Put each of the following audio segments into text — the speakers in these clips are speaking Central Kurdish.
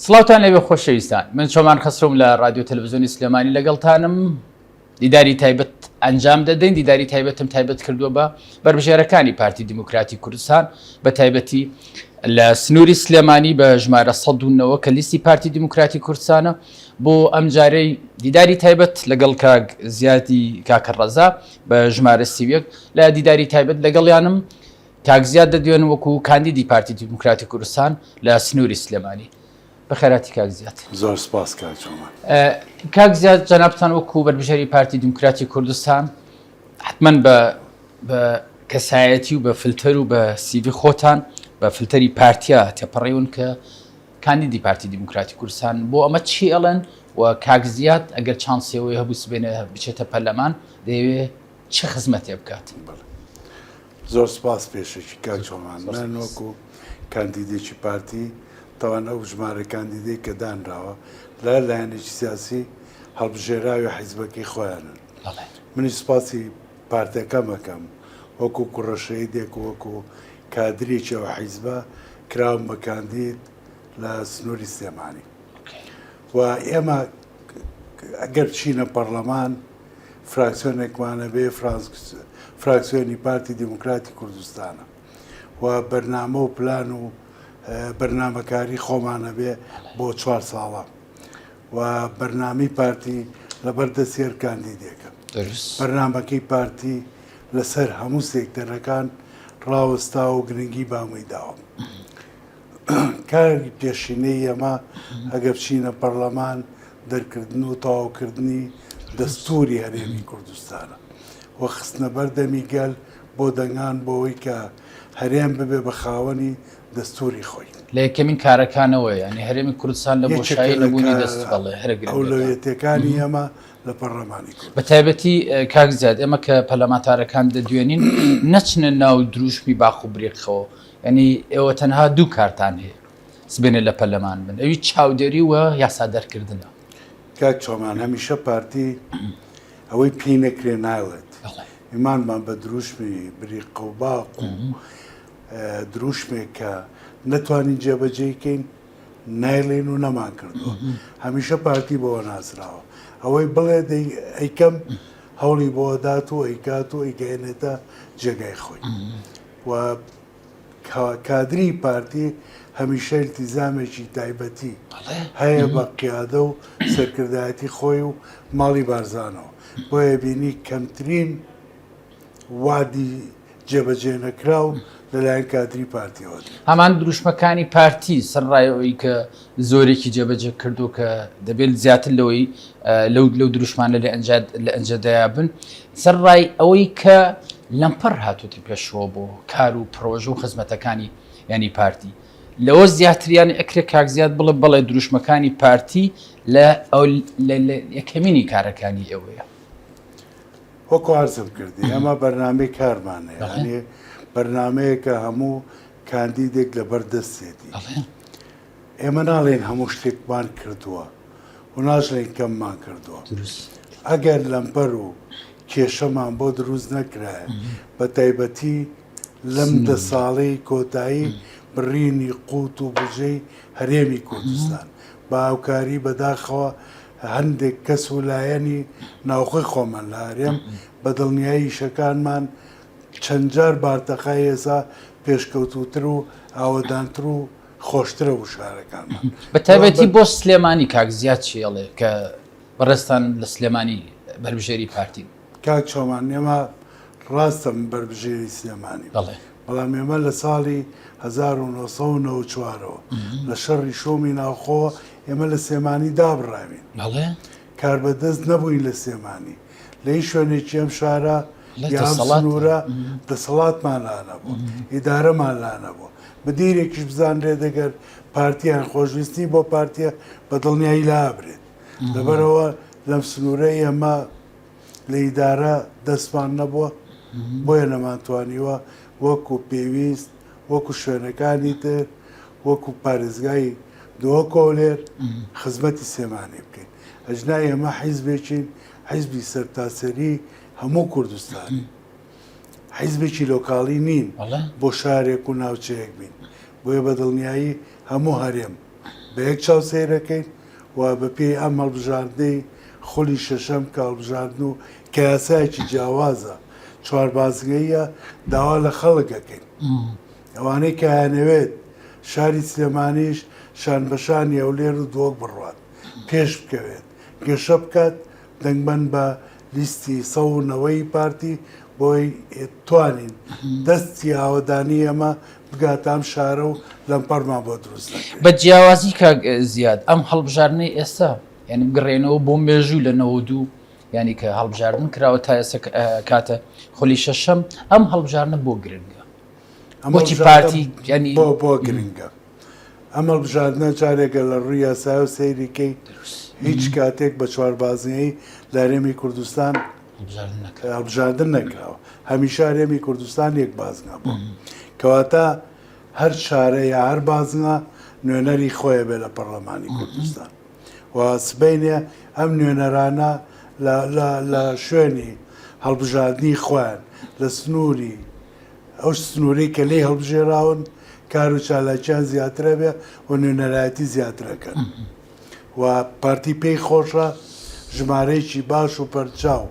سڵاوتان لێبێ خۆشەویستان من چۆمان خەسرەوم لە رادیۆ تەلەڤزیۆنی سلێمانی لەگەڵتانم دیداری تایبەت ئەنجام دەدەین دیداری تایبەتم تایبەت کردووە بە بەربژێرەکانی پارتی دیموکراتی کوردستان بە تایبەتی لە سنووری سلێمانی بە ژمارە 1990 کە لیستی پارتی دیموکراتی کوردستانە بۆ ئەمجارەی دیداری تایبەت لەگەڵ کاک زیادی کاکە ڕەزا بە ژمارە 31 لە دیداری تایبەت لەگەڵیانم کاک زیاد دەدوێن وەکو کاندیدی پارتی دیموکراتی کوردستان لە سنووری سلێمانی. بەخێرهاتی کاک زیاد. زۆر سپاس کاک چۆمان. کاک زیاد جەنابتان وەکو بەربژێری پارتی دیموکراتی کوردستان حتمما بە بە کەسایەتی و بە فلتەر و بە سیڤی خۆتان بە فلتەری پارتیا تێپەڕیون کە کاندیدی پارتی دیموکراتی کوردستان بۆ ئەمە چی ئەڵێن و کاک زیاد ئەگەر چانسێەوەی هەبوو سبێنێ بچێتە پەرلەمان دەیەوێ چ خزمەتێ بکات؟ زۆر سپاس پێشەکی کاک چۆمان من وەکو کاندیدێکی پارتی تاوان ئەو ژمارە کاندیدەی کە دانراوە لە لایەنێکی سیاسی هەڵبژێراوی حیزبەکەی خۆیانن منیش سپاسی پارتەکەم ئەکەم وەکو کوڕە شەهیدێک و وەکو کادرێکی ئەو حیزبە کراوم بە کاندید لە سنووری سلێمانی و ئێمە ئەگەر چینە پەڕلەمان فراکسیۆنێکمان هەبێ فراکسیۆنی پارتی دیموکراتی کوردستانە و بەرنامە و پلان و بەرنامەکاری خۆمان هەبێ بۆ چوار ساڵە و بەرنامەی پارتی لەبەر دەستی هەر کاندیدێکە. بەرنامەکەی پارتی لەسەر هەموو سێکتەرەکان ڕاوەستاوە و گرنگی بە هەمووی داوە. کاری پێشینەی ئێمە ئەگەر بچینە پەرلەمان دەرکردن و تەواوکردنی دەستوری هەرێمی کوردستانە و خستنە بەر دەمی گەل بۆ دەنگان بۆ ئەوەی کە هەرێم ببێ بە خاوەنی دەستوری خۆی. لە یەکەمین کارەکانەوەیە یانی هەرێمی کوردستان لە یەکێکە بۆشایی لە نەبوونی کارە دەست بەڵێ هەرە گرنگەکان. ئەولەویەتەکانی ئێمە لە پەرلەمانی بە کوردستان. تایبەتی کاک زیاد ئێمە کە پەرلەمانتارەکان دەدوێنین نەچنە ناو دروشمی باق و بریقەوە یانی ئێوە تەنها دوو کارتان هەیە سبێنێ لە پەرلەمان بن ئەوی چاودێری و یاسا دەرکردنە. کاک چۆمان هەمیشە پارتی ئەوەی پێی نەکرێ نایڵێت ئیمانمان بە دروشمی بریقە و باق و دروشمێک کە نەتوانین جێبەجێی کەین نایڵێن و نەمان کردووە هەمیشە پارتی بەوە ناسراوە ئەوەی بڵێ ئەیکەم هەوڵی بۆ دات و ئەیکات و ئەیگەێنێتە جێگای خۆی و کادری پارتی هەمیشە ئیلتیزامێکی تایبەتی هەیە بە قیادە و سەرکردایەتی خۆی و ماڵی بارزانەوە، بۆیە بینی کەمترین وەعدی جێبەجێ نەکراو لەلایەن کادری پارتیەوە دێت. هەمان دروشمەکانی پارتی سەرڕای ئەوەی کە زۆرێکی جێبەجێ کردو کە دەبێت زیاتر لەوەی لەو لەو دروشمانە لە لە ئەنجەدەیا بن سەرڕای ئەوەی کە لەمپەر هاتووتە پێشەوە بۆ کار و پرۆژە و خزمەتەکانی ینی پارتی لەوە زیاتریان ئەکرێ کاک زیاد بڵێ بەڵێ دروشمەکانی پارتی لە ئەو یەکەمینی کارەکانی ئێوەیە. وەکو عەرزم کردی ئێمە بەرنامەی کارمان هەیە یانی بەرنامەیەکە هەموو کاندیدێک لەبەر دەستێتی ئێمە ناڵێن هەموو شتێکمان کردووە و ناشڵێن کەممان کردووە ئەگەر لەمپەر و کێشەمان بۆ دروست نەکرایە بە تایبەتی لەم دە ساڵەی کۆتایی بڕینی قوت و بجەی هەرێمی کوردستان بە هاوکاری بەداخەوە هەندێک کەس و لایەنی ناوخۆی خۆمان لە هەرێم بە دڵنیایی ئیشەکانمان چەند جار بارتەقای ئێسا پێشکەوتووتر و ئاوەدانتر و خۆشترە بوو شارەکانمان. بە تایبەتی بۆ سلێمانی کاک زیاد چی ئەڵێ کە بەڕێزتان لە سلێمانی بەربژێری پارتین؟ کاک چۆمان ئێمە ڕاستە من بەربژێری سلێمانیم بەڵێ. بەڵام ئێمە لە ساڵی 1994 ەوە لە شەڕی شۆمی ناوخۆوە ئێمە لە سلێمانی دابڕاوین. بەڵێ. کاربەدەست نەبووین لە سلێمانی. لە هیچ شوێنێکی ئەم شارە یا ئەم سنوورە دەسەڵاتمان لا نەبوو، ئیدارەمان لا نەبوو. مدیرێکیش بزانرێت ئەگەر پارتیان خۆشویستنی بۆ پارتیە بە دڵنیایی لابرێت. لەبەرئەوە لەم سنوورە ئێمە لە ئیدارە دەستمان نەبووە، بۆیە نەمانتوانیوە وەکو پێویست وەکو شوێنەکانی تر وەکو پارێزگای دهۆک هەولێر خزمەتی سلێمانی بکەین. ئەجنا ئێمە حیزبێکین حیزبی سەرتاسەری هەموو کوردستانین. حیزبێکی لۆکاڵی نین بۆ شارێک و ناوچەیەک بین. بۆیە بە دڵنیایی هەموو هەرێم. بە یەک چاو سەیرەکەین و بە پێی ئەم هەڵبژاردنەی خولی شەشەم کە هەڵبژاردن و کە یاسایەکی جیاوازە چواربازنەییە داوا لە خەڵک ئەکەین ئەوانەی کە ئەیانەوێت شاری سلێمانیش شانبەشانی هەولێر و دهۆک بڕوات پێش بکەوێت گەشە بکات دەنگ بەن بە لیستی سەو و نەوەی پارتی بۆی توانین دەستی ئاوەدانی ئێمە بگاتە ئەم شارە و لەمپەرمان بۆ دروست نەکرێت. بە جیاوازی کاک زیاد ئەم هەڵبژاردنەی ئێستا یانی بگەڕێنەوە بۆ مێژوو لە 92 یانی کە هەڵبژاردن کراوە تا ئێستا کاتە خولی شەشەم ئەم هەڵبژاردنە بۆ گرنگە بۆچی پارتی ینی بۆ بۆ گرنگە ئەم هەڵبژاردنە جارێکە لە ڕووی یاسایەوە سەیری کەی هیچ کاتێک بە چواربازنەیی لە هەرێمی کوردستان هەڵبژاردن نەکراوە هەمیشە هەرێمی کوردستان یەک بازنە بوو کەواتە هەر شارە یا هەر بازنە نوێنەری خۆیە بێ لە پەرلەمانی کوردستان و سبەینێ ئەم نوێنەرانە لە شوێنی هەڵبژاردنی خۆیان لە سنووری ئەو سنوورەی کە لێی هەڵبژێراون کار و چالاکیان زیاتر ئەبێ و نوێنەرایەتی زیاتر ئەکەن و پارتی پێی خۆشە ژمارەیەکی باش و پەرچاو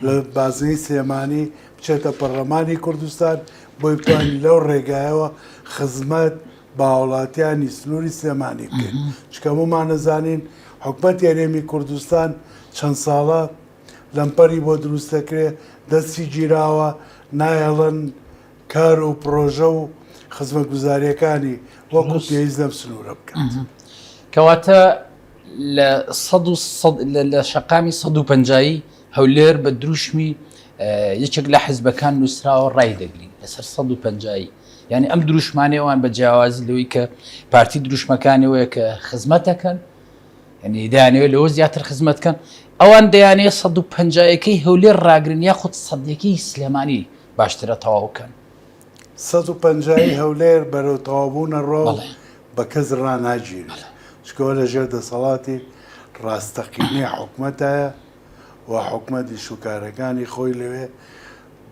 لە بازنەی سلێمانی بچێتە پەرلەمانی کوردستان بۆی بتوانین لەو ڕێگایەوە خزمەت بە هاوڵاتیانی سنووری سلێمانی بکەین چونکە هەموومان ئەزانین حکومەتی هەرێمی کوردستان چەند ساڵە لەمپەری بۆ دروست دەکرێ، دەستی گیراوە، نایەڵن کار و پڕۆژە و خزمەتگوزارییەکانی وەکو پێویست لەم سنوورە بکات. کەواتە لە سەد و سەد لە شەقامی 150 هەولێر بە دروشمی یەکێک لە حزبەکان نووسراوە ڕای دەگرین لەسەر 150 یعنی ئەم دروشمانەی ئەوان بە جیاوازی لەوەی کە پارتی دروشمەکانەوەیە کە خزمەت دەکەن یعنی دەیانەوێت لەوە زیاتر خزمەت کەن ئەوان دەیانەوێت 150ەکەی هەولێر ڕاگرن یاخود سەدیەکەی سلێمانی باشترە تەواو کەن. 150 ی هەولێر بەرەو تەواوبوون ئەڕوا و بە کەس ڕاناگیرێت چونکە ئەوە لەژێر دەسەڵاتی ڕاستەقینەی حکومەتایە و حکومەت ئیش و کارەکانی خۆی لەوێ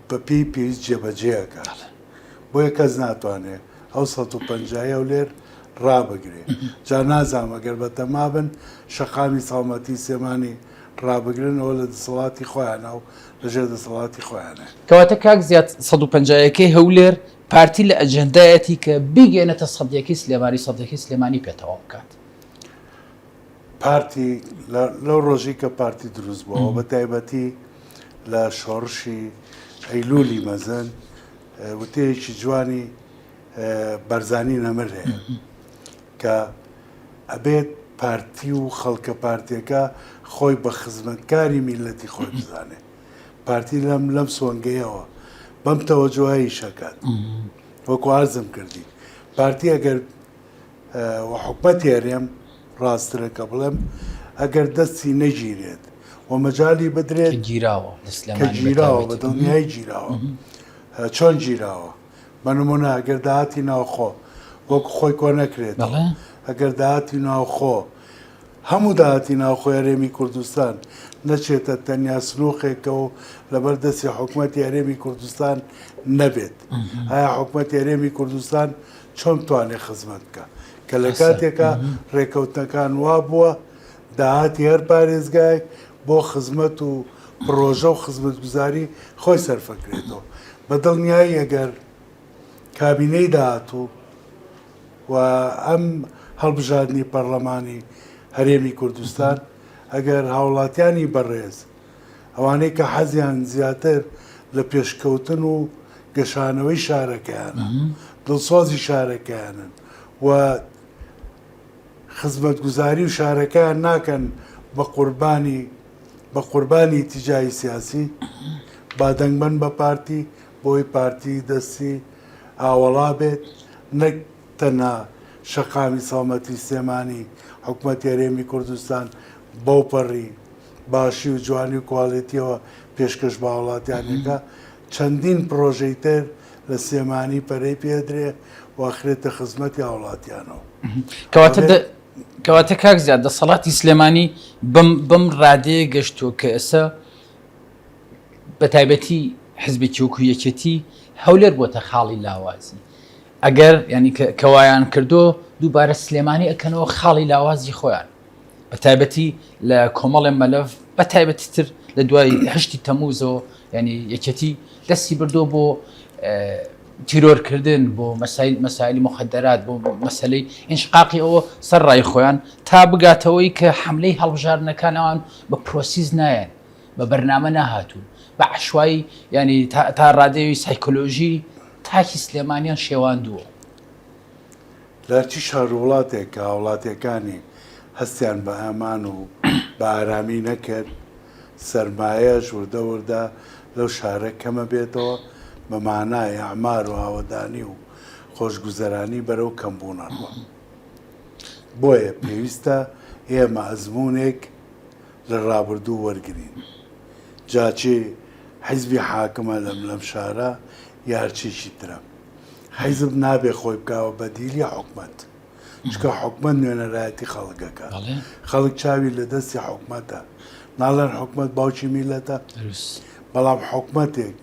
بەپێی پێویست جێبەجێ ئەکات. بۆیە کەس ناتوانێ ئەو 150 ی هەولێر ڕابگرێ. جا نازانم ئەگەر بەتەما بن شەقامی سەڵمەتی سلێمانی ڕابگرن ئەوە لە دەسەڵاتی خۆیانە و لەژێر دەسەڵاتی خۆیانە. کەواتە کاک زیاد 150 یەکەی هەولێر پارتی لە ئەجێندایەتی کە بیگەیەنێتە سەدیەکەی سلێمانی سەدیەکەی سلێمانی پێ تەواو بکات. پارتی لەو ڕۆژەی کە پارتی دروست بووە بە تایبەتی لە شۆڕشی ئەیلولی مەزن وتەیەکی جوانی بەرزانی نەمر هەیە کە ئەبێت پارتی و خەڵکە پارتیەکە خۆی بە خزمەتکاری میلەتی خۆی بزانێت پارتی لەم لەم سۆنگەیەوە بەم تەوەجوهی شەکات وەکو ئارزم کردی پارتی ئەگەر و حکومەتی هەرێم ڕاستترە کە بڵێم ئەگەر دەستی نەگیرێت و مەجالی بدرێت گیراوە کە گیراوە بە دڵنیایی گیراوە چۆن گیراوە بە نمونە ئەگەر داهاتی ناوخۆ وەک خۆی کۆ نەکرێت ئەگەر داهاتی ناوخۆ هەموو داهاتی ناوخۆی هەرێمی کوردستان نەچێتە تەنیا سنووقێکەوە و لەبەر دەستی حکومەتی هەرێمی کوردستان نەبێت ئایا حکومەتی هەرێمی کوردستان چۆن بتوانێت خزمەت بکا کە لە کاتێکا ڕێکەوتنەکان وا بووە داهاتی هەر پارێزگایەک بۆ خزمەت و پڕۆژە و خزمەتگوزاری خۆی سەرفەکرێتەوە بە دڵنیایی ئەگەر کابینەی داهاتوو و ئەم هەڵبژاردنی پەرلەمانی هەرێمی کوردستان ئەگەر هاوڵاتیانی بەڕێز ئەوانەی کە حەزیان زیاتر لە پێشکەوتن و گەشانەوەی شارەکەیانە، دڵسۆزی شارەکەیانن و خزمەتگوزاری و شارەکەیان ناکەن بە قوربانی بە قوربانی ئیتیجاهی سیاسی، با دەنگ بەن بە پارتی بۆی پارتی دەستی ئاوەڵا بێت نەک تەنها شەقامی سەڵمەتی سلێمانی حکومەتی هەرێمی کوردستان بەوپەڕی باشی و جوانی و کوالێتیەوە پێشکەش بە هاوڵاتیان دەکا، چەندین پڕۆژەی تر لە سلێمانی پەرەی پێدرێ و ئەخرێتە خزمەتی هاوڵاتیانەوە. کەواتە کەواتە کاک زیاد دەسەڵاتی سلێمانی بەم بەم ڕادەیە گەشتووە کە ئێستا بە تایبەتی حزبێکی وەکو یەکێتی هەولێر بۆتە خاڵی لاوازی ئەگەر ینی کەوایان کردو دووبارە سلێمانی ئەکەنەوە خاڵی لاوازی خۆیان بە تایبەتی لە کۆمەڵێ مەلەف بە تایبەتی تر لە دوای هەشتی تەموزەوە ینی یەکێتی دەستی بردووە بۆ تیرۆرکردن بۆ مەسایل مەسایلی مخدرات بۆ مەسلەی ئینشقاقی ئەوە سەر ڕای خۆیان تا بگاتەوەی کە حملەی هەڵبژاردنەکان ئەوان بە پرۆسیس نایەن بە بەرنامە نەهاتوون بە عشوایی ینی تا ڕادەوی سایکۆلۆژی تاکی سلێمانیان شێواندووە. لە هەرچی شار و وڵاتێک کە هاوڵاتیەکانی هەستیان بە ئەمان و بە ئارامی نەکرد، سەرمایەش وردە وردە لەو شارە کەمەبێتەوە، بە مانای ئەعمار و ئاوەدانی و خۆشگوزەرانی بەرەو کەمبوون ئەڕوا. بۆیە پێویستە ئێمە ئەزموونێک لە ڕابردوو وەرگرین، جا چی حیزبی حاکمە لەم لەم شارە یا هەرچیکی ترە. حیزب نابێ خۆی بکاوە بەدیلی حکومەت چونکە حکومەت نوێنەرایەتی خەڵک ئەکات خەڵک چاوی لە دەستی حکومەتە ناڵێن حکومەت باوکی میلەتە بەڵام حکومەتێک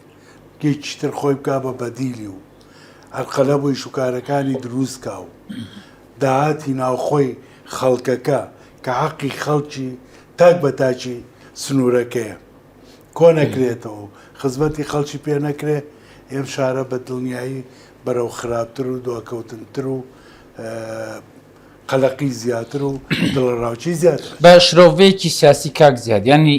یەکی تر خۆی بکا بە بەدیلی و ئەرقەلە بۆی شوکارەکانی دروستکا و داهاتی ناوخۆی خەڵکەکە کە حەقی خەڵکی تاک بە تاکی سنوورەکەیە کۆ نەکرێتەوە و خزمەتی خەڵکی پێ نەکرێ، ئێم شارە بە دڵنیایی بەرەو خراپتر و دواکەوتنتر و قەلەقی زیاتر و دڵەڕاوکێی زیاتر. بە شرۆڤەیەکی سیاسی کاک زیاد، یانی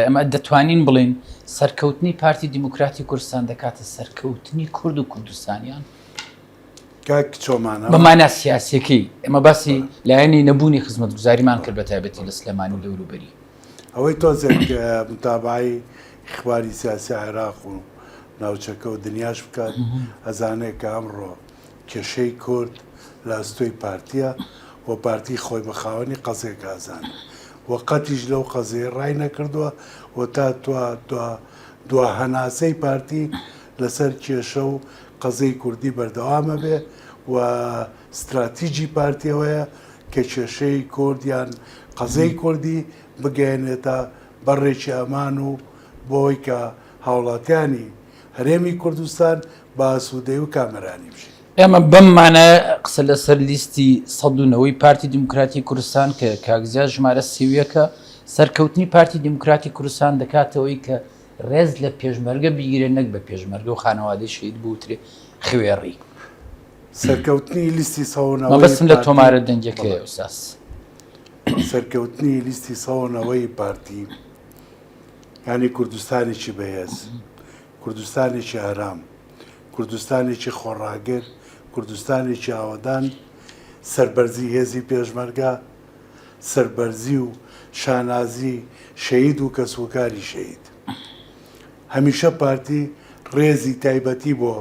ئێمە دەتوانین بڵێین سەرکەوتنی پارتی دیموکراتی کوردستان دەکاتە سەرکەوتنی کورد و کوردستانیان؟ کاک چۆمان بە مانا سیاسیەکەی ئێمە باسی لایەنی نەبوونی خزمەتگوزاریمان کرد بە تایبەتی لە سلێمانی و دەوروبەری. ئەوەی تۆزێک متابەعەی ئیخباری سیاسی عێراق و ناوچەکە و دنیاش بکات ئەزانێت کە ئەمڕۆ کێشەی کورد لە ئەستۆی پارتیە و پارتی خۆی بە خاوەنی قەزیەکە ئەزانێت و قەتیش لەو قەزیە ڕای نەکردووە و تا توا دوا دوا هەناسەی پارتی لەسەر کێشە و قەزیەی کوردی بەردەوام ئەبێ و ستراتیجی پارتی ئەوەیە کە کێشەی کورد یان قەزیەی کوردی بگەیەنێتە بەڕێکی ئەمان و بۆی کە هاوڵاتیانی هەرێمی کوردستان بە ئاسوودەی و کامەرانی بژین. ئێمە بەم مانایە قسە لەسەر لیستی 190 پارتی دیموکراتی کوردستان کە کاک زیاد ژمارە 31 ە، سەرکەوتنی پارتی دیموکراتی کوردستان دەکاتەوەی کە ڕێز لە پێشمەرگە بیگرێ نەک بە پێشمەرگە و خانەوادەی شەهید بوترێ خوێڕی. سەرکەوتنی لیستی 190 مەبەستم لە تۆمارە دەنگیەکەیە ئوستاز. سەرکەوتنی لیستی 190 پارتی یانی کوردستانێکی بەهێز، کوردستانێکی ئارام، کوردستانێکی خۆڕاگر، کوردستانێکی ئاوەدان، سەربەرزی هێزی پێشمەرگە، سەربەرزی و شانازی شەهید و کەسوکاری شەهید. هەمیشە پارتی ڕێزی تایبەتی بۆ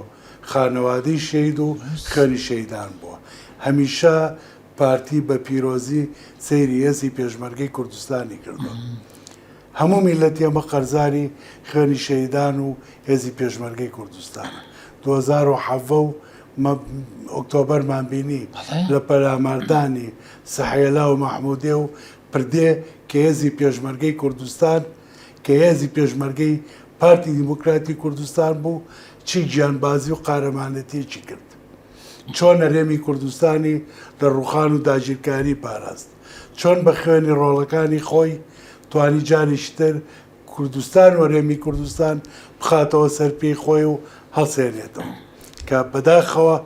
خانەوادەی شەهید و خوێنی شەهیدان بووە. هەمیشە پارتی بە پیرۆزی سەیری هێزی پێشمەرگەی کوردستانی کردووە. هەموو میللەتی ئێمە قەرزاری خوێنی شەهیدان و هێزی پێشمەرگەی کوردستانە. 2017 و ئۆکتۆبەرمان بینی لە پەلاماردانی سحێلا و مەحمودێ و پردێ کە هێزی پێشمەرگەی کوردستان کە هێزی پێشمەرگەی پارتی دیموکراتی کوردستان بوو چی گیانبازی و قارەمانێتیەکی کرد. چۆن هەرێمی کوردستانی لە ڕوخان و داگیرکاری پاراست. چۆن بە خوێنی ڕۆڵەکانی خۆی توانی جارێکی تر کوردستان و هەرێمی کوردستان بخاتەوە سەر پێی خۆی و هەڵسێنێتەوە کە بەداخەوە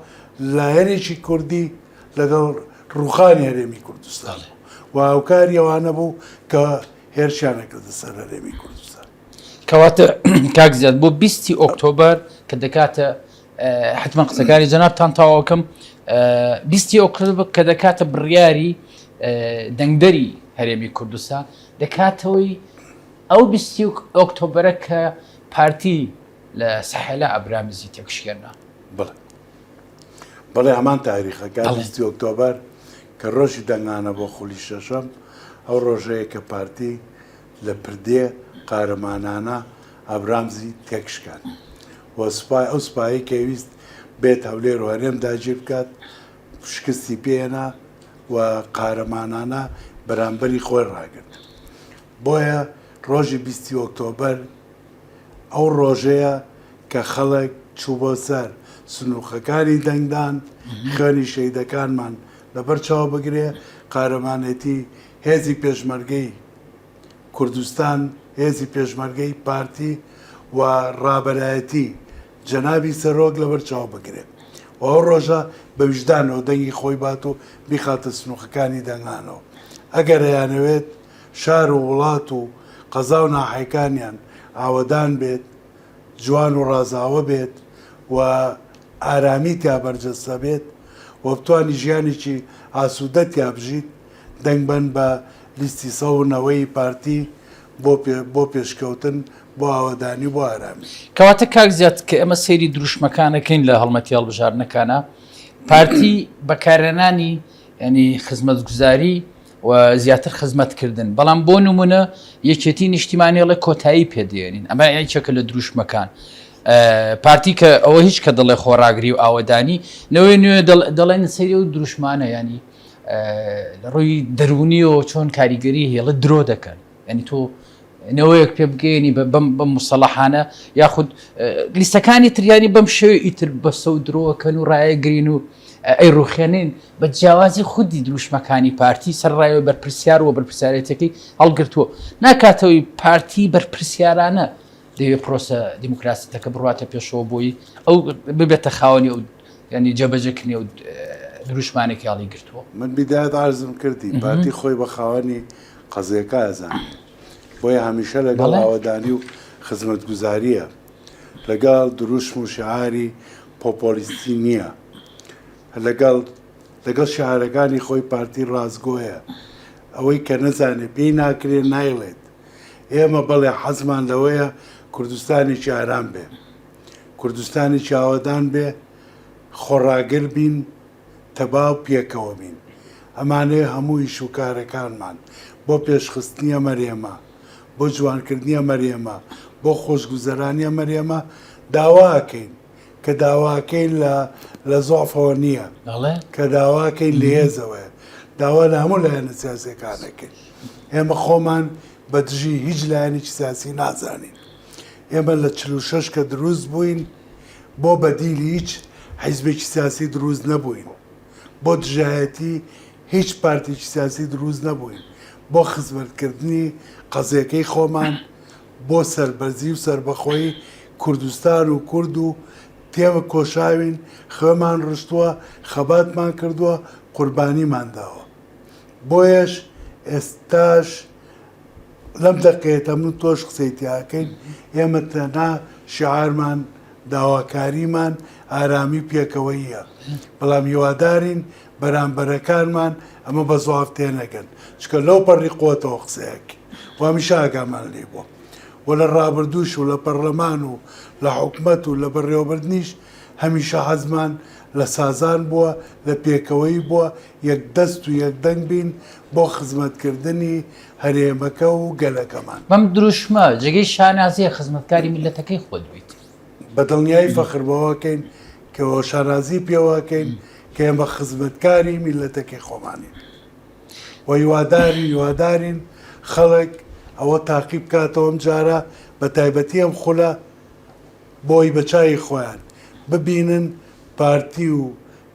لایەنێکی کوردی لەگەڵ ڕوخانی هەرێمی کوردستان و هاوکاری ئەوانە بوو کە هێرشیان نەکردە سەر هەرێمی کوردستان. کەواتە کاک زیاد بۆ بیستی ئۆکتۆبەر کە دەکاتە حتمما قسەکانی جەنابتان تەواوکەم بیستی ئۆکتۆبەر کە دەکاتە بڕیاری دەنگدەری هەرێمی کوردستان دەکاتەوەی ئەو بیستی ئۆکتۆبەرە کە پارتی لە سەحێلا ئەبرامزی تێکشکێنرا. بەڵێ بەڵێ هەمان تاریخەکە بیستی ئۆکتۆبەر کە ڕۆژی دەنگانە بۆ خولی شەشەم ئەو ڕۆژەیە کە پارتی لە پردێ قارەمانانە ئابرامزی تێکشکاند و سوپای ئەو سوپایەی کە ویست بێت هەولێر و هەرێم داگیر بکات شکستی پێهێنا و قارەمانانە بەرامبەری خۆی ڕاگرت. بۆیە ڕۆژی بیستی ئۆکتۆبەر ئەو ڕۆژەیە کە خەڵک چوو بۆ سەر سنووقەکانی دەنگدان، خوێنی شەهیدەکانمان. لەبەر چاو بگرێ، قارەمانێتی هێزی پێشمەرگەی کوردستان، هێزی پێشمەرگەی پارتی و ڕابەرایەتی جەنابی سەرۆک لەبەر چاو بگرێ و ئەو ڕۆژە بە ویژدانەوە دەنگی خۆی بات و بیخاتە سنووقەکانی دەنگانەوە. ئەگەر ئەیانەوێت شار و وڵات و قەزا و ناحیەکانیان ئاوەدان بێت، جوان و ڕازاوە بێت و ئارامی تیا بەرجەستە بێت و بتوانی ژیانێکی ئاسوودە تیا بژیت، دەنگ بەن بە لیستی 190 پارتی بۆ بۆ پێشکەوتن، بۆ ئاوەدانی و بۆ ئارامی. کەواتە کاک زیاد کە ئێمە سەیری دروشمەکان ئەکەین لە هەڵمەتی هەڵبژاردنەکانا پارتی بەکارهێنانی یانی خزمەتگوزاری و زیاتر خزمەتکردن بەڵام بۆ نمونە یەکێتی نیشتیمانی ئەڵێ کۆتایی پێدێنین ئەمە یەکێکە لە دروشمەکان پارتی کە ئەوە هیچ کە دەڵێ خۆراگری و ئاوەدانی نەوەی نوێ دەڵێن سەیری و دروشمانە ینی لە ڕووی دەرونیەوە چۆن کاریگەری هێڵە درۆ دەکەن ینی تۆ نەوەیەک پێ بگەێنی بەم بەم مسەڵحانە یاخود لیستەکانی تریانی بەم شێوە ئیتر بەسە و درۆکەن و ڕایەگرین و ئەی ڕوخێنین بە جیاوازی خودی دروشمەکانی پارتی سەر ڕایەوە بەرپرسیار و بەرپرسیارێتەکەی هەڵگرتووە ناکاتەوەی پارتی بەرپرسیارانە دەوێت پرۆسە دیموکراسیتەکە بڕاتە پێشەوە بۆی ئەو ببێتە خاوەنی ئەو ینی جێبەجێکردنی ئەو دروشمانێکی هەڵی گرتووە. من بیدایەت عەرزم کردی پارتی خۆی بە خاوەنی قەزیەکە ئەزانێ بۆیە هەمیشە لەگەڵ ئاوەدانی و خزمەتگوزاریە لەگەڵ دروشم و شعاری پۆپۆلیستی نییە لەگەڵ لەگەڵ شعارەکانی خۆی پارتی ڕاستگۆیە ئەوەی کە نەزانێ پێی ناکرێ نایڵێت ئێمە بەڵێ حەزمان لەوەیە کوردستانێکی ئارام بێ کوردستانێکی ئاوەدان بێ خۆڕاگر بین تەبا و پێکەوە بین. ئەمانەوێ هەموو ئیش و کارەکانمان بۆ پێشخستنی ئەم هەرێمە، بۆ جوانکردنی ئەم هەرێمە، بۆ خۆشگوزەرانی ئەم هەرێمە داوا ئەکەین. کە داوا ئەکەین لە لە زوعفەوە نییە، کە داوا ئەکەین لە هێزەوەیە. داوا لە هەموو لایەنە سیاسییەکان ئەکەین. ئێمە خۆمان بە دژی هیچ لایەنێکی سیاسی نازانین. ئێمە لە 46 کە دروست بووین، بۆ بەدیلی هیچ حیزبێکی سیاسی دروست نەبووین، بۆ دژایەتی هیچ پارتێکی سیاسی دروست نەبووین، بۆ خزمەتکردنی قەزیەکەی خۆمان، بۆ سەربەرزی و سەربەخۆیی کوردستان و کورد و تێوە کۆشاوین، خوێمان ڕشتووە، خەباتمان کردووە، قوربانیمان داوە. بۆیەش ئێستاش لەم دەقەیەتە من و تۆش قسەی تیا ئەکەین، ئێمە تەنها شیعارمان، داواکاریمان ئارامی و پێکەوەییە، بەڵام هیوادارین بەرامبەرەکانمان ئەمە بە زواف تێنەگەن، چونکە لەو پەڕی قوتەوە قسەی ئەکەین و هەمیشە ئاگامان لێی بووە و لە ڕابردووش و لە پەڕلەمان و لە حکومەت و لە بەڕێوەبردنیش هەمیشە حەزمان لە سازان بووە، لە پێکەوەیی بووە، یەک دەست و یەک دەنگ بین بۆ خزمەتکردنی هەرێمەکە و گەلەکەمان. بەم دروشمە جێگەی شانازیە خزمەتکاری میللەتەکەی خۆت بیت. بە دڵنیایی فەخر بەوە ئەکەین کە شانازی پێوە ئەکەین کە ئێمە خزمەتکاری میللەتەکەی خۆمانین و هیوادارین هیوادارین خەڵک ئەوە تاقی بکاتەوە ئەم جارە بە تایبەتی ئەم خولە بۆی بە چاوی خۆیان ببینن پارتی و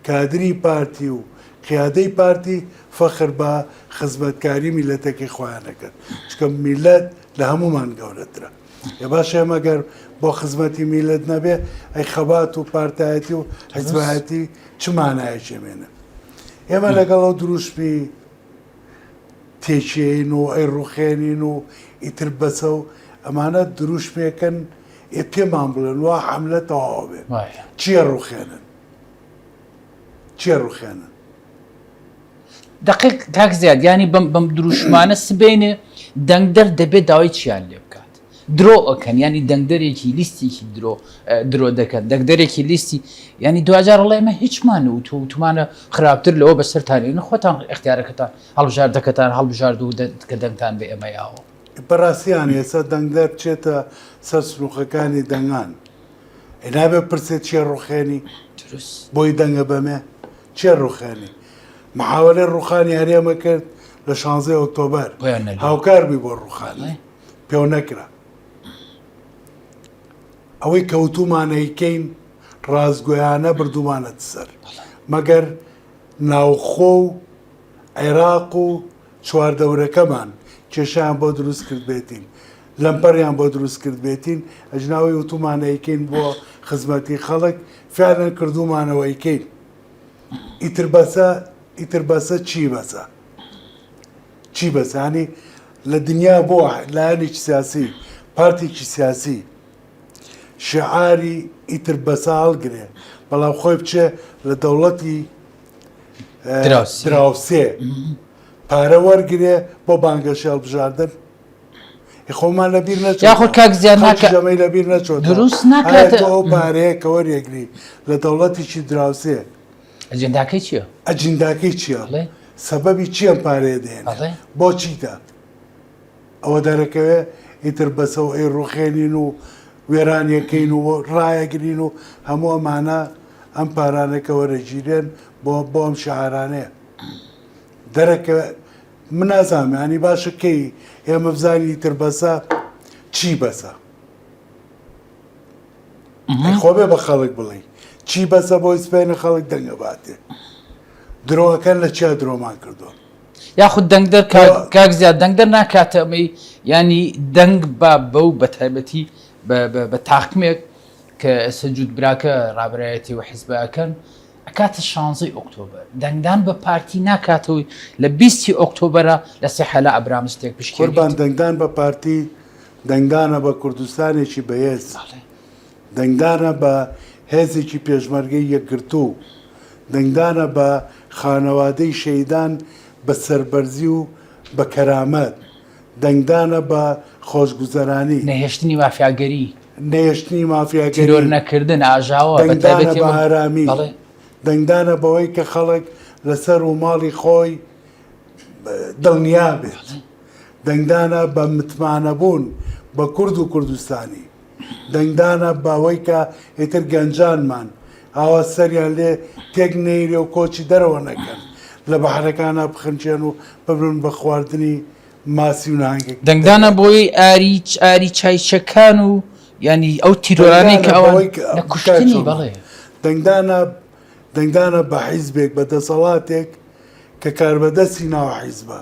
کادری پارتی و قیادەی پارتی فەخر بە خزمەتکاری میللەتەکەی خۆیان ئەکەن چونکە میللەت لە هەموومان گەورەترە ئێ باشە ئێمە گەر بۆ خزمەتی میللەت نەبێ ئەی خەبات و پارتایەتی و حیزبایەتی چ مانایەکی ئەمێنێ ئێمە لەگەڵ ئەو دروشمی تێکیەین و ئەی ڕوخێنین و ئیتر بەسە و ئەمانە دروشمێکن ئێ پێمان بڵێن وا حەملە تەواو بێ چیە ڕوخێنن چیە ڕوخێنن؟ دەقیق کاک زیاد یانی بەم بەم دروشمانە سبەینێ دەنگدەر دەبێت داوای چیان لێ بکات درۆ ئەکەن ینی دەنگدەرێکی لیستێکی درۆ درۆ دەکەن دەنگدەرێکی لیستی ینی دوجار ڵێ ئێمە هیچمان و تو وتمانە خراپتر لەوە بەسەرتان خۆتان اختیارەکەتان هەڵبژاردەکەتان هەڵبژارد و کە دەنگتان بە ئێمە یاوە. بەڕاستیان ئێستا دەنگدەر بچێتە سەر سنووقەکانی دەنگان ئەی نابێ پرسێ چیە ڕوخێنی بۆی دەنگە بەمێ چێ ڕوخێنی محاوەلەی ڕوخانی هەرێمە کرد لە شانزەی ئۆکتۆبەر هاوکار بووی بۆ ڕوخانی پێو نەکرا ئەوەی کەوتومانەیکەین ڕاستگۆیانە بردومانەت سەر مەگەر. ناوخۆ و عێراق و چواردەورەکەمان کێشەیان بۆ دروست کردبێتین، لەمپەریان بۆ دروست کردبێتین، ئەگینا ئەوەی وتومانە ئەیکەین بۆ خزمەتی خەڵک، فعلەن کردوومانە و ئەیکەین. ئیتر بەسە، ئیتر بەسە، چی بەسە؟ چی بەسە؟ یانی لە دنیا بۆ لایەنێکی سیاسی، پارتێکی سیاسی شیعاری ئیتر بەسە هەڵگرێ، بەڵام خۆی بچێ لە دەوڵەتی دراوسێ پارە وەرگرێ بۆ بانگەشەی هەڵبژاردن خۆمان لەبیر نەچێت یاخود کاک زیان جەمەی لەبیر نەچۆت دروست ناکات ئەو پارەیە کە وەرێگری لە دەوڵەتێکی دراوسێ ئەجنداکەی چییە؟ ئەجنداکەی چییە؟ سەبەبی چییە پارەیە دێن بۆ چیتە؟ ئەوە دەرەکەوێ ئیتر بەسە و ئەیڕوخێنین و وێرانیەکەین و ڕایەگرین و هەموو ئەمانە ئەم پارانە کە وەرەگیرێن بۆ بۆ ئەم شعارانەیە دەرەکەوێ من نازانم ینی باشە کەی ئێمە بزانین ئیتر بەسە چی بەسە خۆ بێ بە خەڵک بڵێ چی بەسە بۆی سپێنە خەڵک دەنگە باتێ درۆەکەن لە چیا درۆمان کردووە یاخود دەنگدەر کاک زیاد دەنگدەر ناکاتە ئەمەی ینی دەنگ با بەو بە تایبەتی بە تاقمێک کە ئێستا جووت براکە ڕابرایەتی و حیزبە ئەکەن ئەکاتە شانزەی ئۆکتۆبەر دەنگدان بە پارتی ناکاتەوەی لە بیستی ئۆکتۆبەرە لە سێحەلا ئەبرامز تێک بشکێنیت. قوربان دەنگدان بە پارتی دەنگدانە بە کوردستانێکی بەهێز دەنگدانە بە هێزێکی پێشمەرگەی یەکگرتوو، دەنگدانە بە خانەوادەی شەهیدان بە سەربەرزی و بە کەرامەت، دەنگدانە بە خۆشگوزەرانی. نەهێشتنی مافیاگەری. نەهێشتنی مافیاگەری. تیرۆر نەکردن، ئاژاوە، بە دەنگدانە تایبەتی بە ئەمە. ئارامی. بەڵێ. دەنگدانە بەوەی کە خەڵک لە سەر و ماڵی خۆی دڵنیا بێت. دەنگدانە بە متمانەبوون بە کورد و کوردستانی. دەنگدانە بەوەی کە ئیتر گەنجانمان ئاوا سەریان لێ تێک نەیرێ و کۆچی دەرەوە نەکەن، لە بەحرەکانا بخنکێن و ببن بە خواردنی ماسی و نەهەنگێکی دەنگدانە دەریا. بۆی ئاری ئاری چایچەکان و یانی ئەو تیرۆرانەی دەنگدانە کە ئەوان بەوەی کە لە کاک کوشتنی چۆمان بەڵێ. دەنگدانە دەنگدانە بە حیزبێک بە دەسەڵاتێک کە کاربەدەستی ناو حیزبە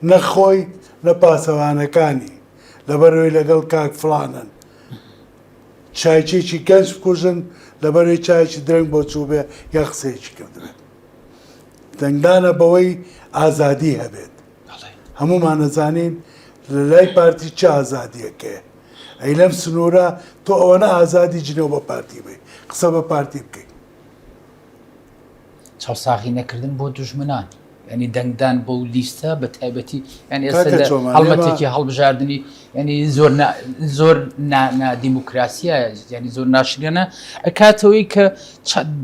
نە خۆی نە پاسەوانەکانی لەبەرئەوەی لەگەڵ کاک فڵانن چایچیەکی گەنج بکوژن لەبەرئەوەی چایەکی درەنگ بۆ چووبێ یا قسەیەکی کردبێت دەنگدانە بەوەی ئازادی هەبێت هەمومان ئەزانین لە لای پارتی چ ئازادیەکەیە ئەی لەم سنوورە تۆ ئەوەنە ئازادی جنێو بە پارتی بی قسە بە پارتی بکەیت چاوساغی نەکردن بۆ دوژمنان ینی دەنگدان بەو لیستە بە تایبەتی یعنی ئێستا لە هەڵمەتێکی هەڵبژاردننی ینی زۆر زۆر نادیموکراسیە ینی زۆر ناشرێنە ئەکاتەوەی کە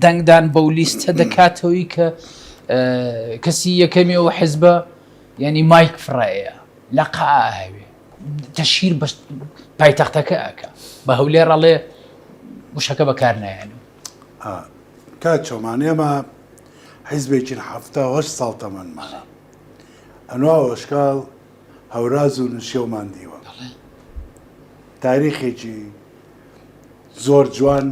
دەنگدان بەو لیستە دەکاتەوەی کە کەسی یەکەمی ئەو حزبە ینی مایک فڕەیە لە قاوێ تەشیر بە پایتەختەکە ئەکە بە هەولێر ئەڵێ وشەکە بەکار نایەنم کاک چۆمان ئێمە حیزبێکین 78 ساڵ تەمەنمانە ئەنوا ئۆشکاڵ هەوراز و نشێومان دیوە تاریخێکی زۆر جوان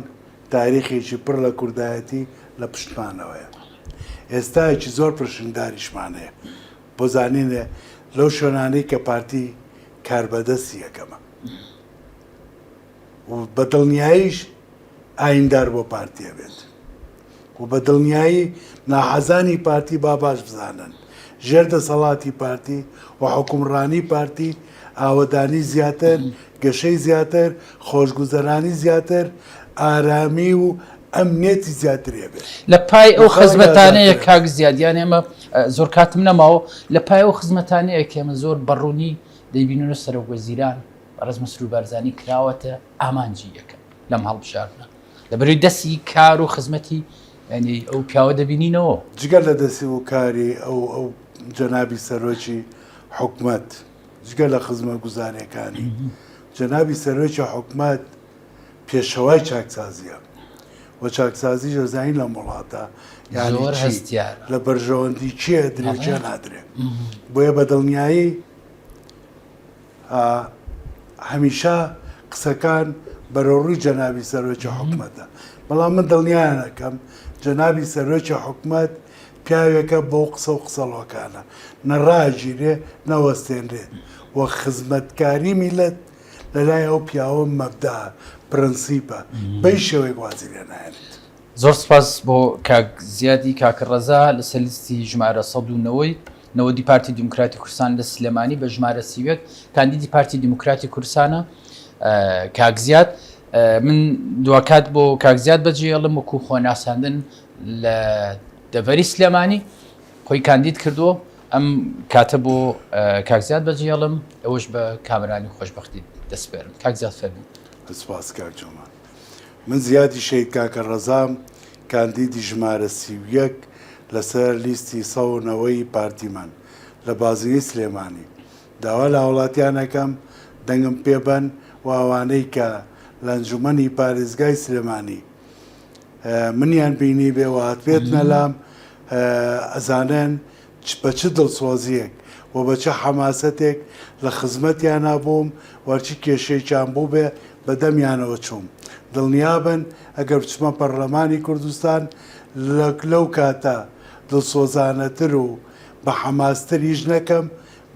تاریخێکی پڕ لە کوردایەتی لە پشتمانەوەیە ئێستایەکی زۆر پرشنگداریشمان هەیە بۆ زانینێ لەو شوێنانەی کە پارتی کاربەدەستی یەکەمە و بە دڵنیاییش ئایندار بۆ پارتی ئەبێت و بە دڵنیایی ناحەزانی پارتی با باش بزانن ژێر دەسەڵاتی پارتی و حوکمڕانی پارتی ئاوەدانی زیاتر، گەشەی زیاتر، خۆشگوزەرانی زیاتر، ئارامی و ئەمنیەتی زیاتری ئەبێت. لە پای و ئەو خەڵک خزمەتانەیە ئازادتر کاک زیاد یان ئێمە زۆر کاتم نەماوە لە پای ئەو خزمەتانەیە کە ئێمە زۆر بەڕوونی دەیبینین و سەرۆک وەزیران بەڕێز مەسرور بارزانی کراوەتە ئامانجی یەکەم لەم هەڵبژاردنە لەبەرەی دەستی کار و خزمەتی ینی ئەو پیاوە دەبینینەوە. جگە لە دەستی و کاری ئەو ئەو جەنابی سەرۆکی حکومەت جگە لە خزمەتگوزاریەکانی جەنابی سەرۆکی حکومەت پێشەوای چاکسازیە و چاکسازی ژەزانین لەم وڵاتە یانی زۆر چی هەستیارە. لە بەرژەوەندی کێ درێ بەڵێ. کێ نادرێ بۆیە بە دڵنیایی هەمیشە قسەکان بەرەو ڕووی جەنابی سەرۆکی حکومەتە، بەڵام من دڵنیایان ئەکەم جەنابی سەرۆکی حکومەت پیاوێکە بەو قسە و قسەڵۆکانە نە ڕاگیرێ نە وەستێنرێت و خزمەتکاری میللەت لەلای ئەو پیاوە مەبدەئە، پرەنسیپە، بەهیچ شێوەیەک وازی لێ نایەنێت. زۆر سپاس بۆ کاک زیادی کاکە ڕەزا لەسەر لیستی ژمارە 190 نەوەدی پارتی دیموکراتی کوردستان لە سلێمانی بە ژمارە 31 کاندیدی پارتی دیموکراتی کوردستانە کاک زیاد من دواکات بۆ کاک زیاد بەجێڵم وەکو خۆناساندن لە دەڤەری سلێمانی خۆی کاندید کردووە ئەم کاتە بۆ کاک زیاد بەجێڵم ئەوەش بە کامرانی خۆشببختی دەسپێرم کاک زیاد فەرموو. سپاس کاک جۆمان. من زیادی شەهید کاکە ڕەزام کاندیدی ژمارە 31 لەسەر لیستی 190 ی پارتیمان لە بازنەی سلێمانی داوا لە هاوڵاتیان ئەکەم دەنگم پێ بەن و ئەوانەی کە لە ئەنجومەنی پارێزگای سلێمانی منیان بینیبێ و هاتبێتنە لام ئەزانن بە چ دڵسۆزییەک و بە چ حەماسەتێک لە خزمەتیانا بووم و هەرچی کێشەیەکیان بووبێ بە دەمیانەوە چووم. دڵنیابن ئەگەر بچمە پەڕلەمانی کوردستان لەو کاتە دڵسۆزانەتر و بە حەماستر ئیش نەکەم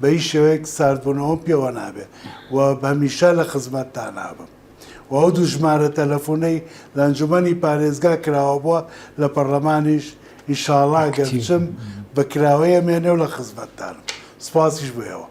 بە هیچ شێوەیەک ساردبوونەوەم پێوە نابێ و هەمیشە لە خزمەتتانا بم. و ئەو دوو ژمارە تەلەفونەی لە ئەنجومەنی پارێزگا کراوە بووە لە پەڕلەمانیش ئیشاڵا گەر بچم بە کراوەی ئەمێنێ و لە خزمەتتانم. سپاسیش بۆ ئێوە.